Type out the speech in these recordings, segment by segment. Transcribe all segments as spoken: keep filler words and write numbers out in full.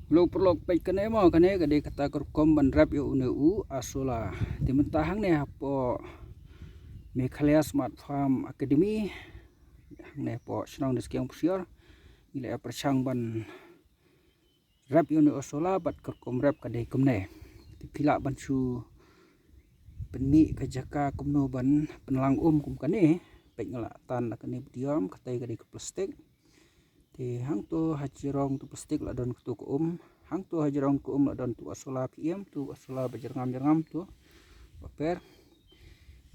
Lo paralok, peit kane mo, kane ka dei kata ka rukom ban rep ïa une u asola. Te mynta hangne hapoh Meghalaya Smart Farm Academy, hangne hapoh shnong District Pyrshah, ngi la ïa pyrshang ban rep ïa une u asola, bad ka rukom rep ka dei kumne. Te phi lah ban shu pynmih ka jaka kumno ban pynlang um kum kane. Peit, nga la tan da kane ba ïam, kata ka dei ka plastik. Te hangto ha jrong tu plastik la don katu ka um. Hangto ha jrong ka um la don tu asola, phi ïam, tu asola ba jyrngam jyrngam tu. Ba per.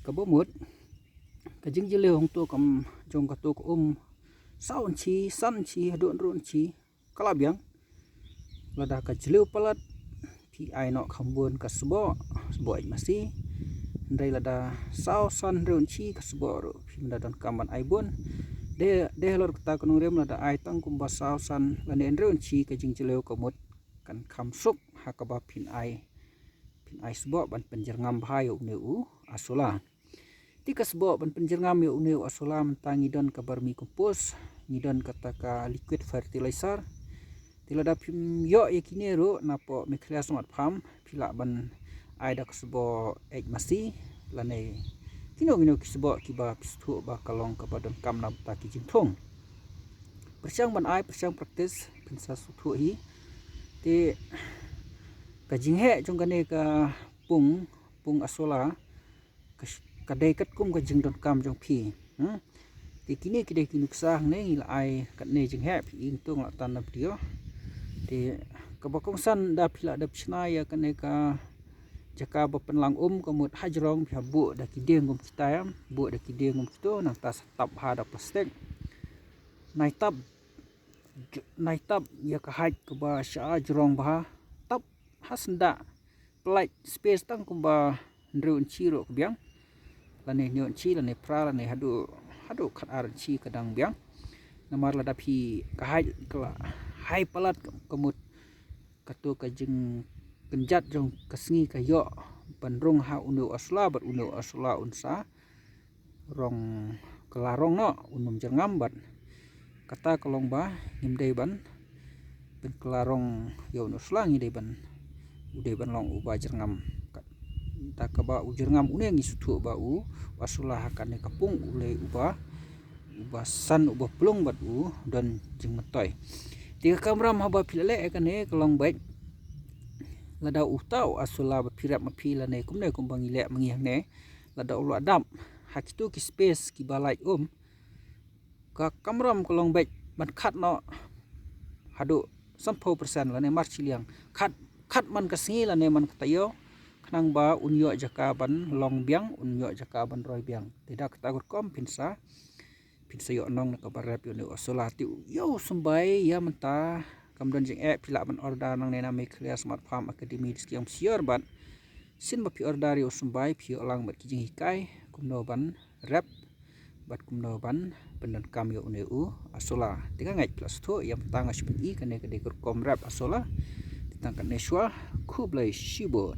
Kaba mut, ka jingjylliew hangto kam jong katu ka um saw inchi, san inchi, haduh hynriew inchi. Ka la biang. Lada ka jylliew palat, phi ai noh kham bun ka sboh, sboh eit masi. Hynrei lada saw, san, hynriew inchi ka sboh ruh, phim da donkam ban ai bun. Dei, dei halor kata ka nongrim, lada ai tang kumba saw, san lane hynriew inchi ka jingjylliew, ka mut kan kham suk ha kaba phin ai, phin ai sboh ban pynjyrngam bha ïa une u asola. Te ka sboh ban pynjyrngam ïa une u asola mynta ngi don ka vermicompost, ngi don kata ka liquid fertilizer. Te lada phim ïoh ïa kine ruh napoh Meghalaya Smart Farm, phi lah ban ai da ka sboh eit masi lane kino kino ki sboh kiba phi sngewthuh ba ka long kaba donkam na bynta ki jingthung. Pyrshang ban ai, pyrshang practice, phin sa sngewthuh hi. Te ka jingheh jong kane ka pung, pung asola, ka, ka dei katkum ka jingdonkam jong phi. Hmm? Te kine ki dei ki nuksa hangne ngi la ai katne jingheh, phi ïohi, nga la tan na video. Te kaba kongsan, da phi lah dep shna ïa kane ka jaka ba pynlang um, ka mut ha jrong phi hap buh da ki dieng kum kita, ïa, buh da ki dieng kum kito, nangta sa tap ha da plastik. Nai tap, nai tap ïa ka height kaba sha jrong bha, tap ha syndah. Pynlait space tang kumba hynriew inchi ruh ka biang, lane hynñiew inchi, lane phra, lane haduh, haduh khatar inchi ka dang biang. Namar lada phi, ka height ka la hai palat, ka, ka mut kato ka jingkynjat jong ka sngi ka ïoh ban rung ha une u asola, bad une u asola un sa rong, kylla rong noh, un ym jyrngam. Bad kata ka long ba ngim dei ban pynkylla rong ïa une u asola, ngi dei ban, u dei ban long uba jyrngam. Kata kaba u jyrngam une ngi sngewthuh ba u, u asola ha kane ka pung u lei uba, uba san, uba plung bad u don jingmyntoi. Te ka kamram haba phi la leh ïa kane ka long beit, lada uta u asola ba phi rep ma phi lane kumne kumba ngi leh ma ngi hangne, lada u la dap ha kito ki space kiba lait um, ka kamram ka long beit ban khat noh haduh sanphew percent lane mar shiliang. Khat, khat man ka sngi lane man ka taïew, khnang ba un ïoh jaka ban long biang, un ïoh jaka ban roi biang. Te da kata ka rukom phin sa, phin sa ïoh nong na kaba rep ïa une u asola. Te ïa u symbai ïa mynta kam don jingeh, phi lah ban order nangne na Meghalaya Smart Farm Academy, District Pyrshah, bad shisien ba phi order ïa u symbai phi ïoh lang bad ki jinghikai kumno ban rep bad kumno ban pyndonkam ïa une u asola. Te nga ngeit phi la sngewthuh, ïa mynta nga shu pyni kane ka dei ka rukom rep asola. Te tang katne shuwa, khublei shibun.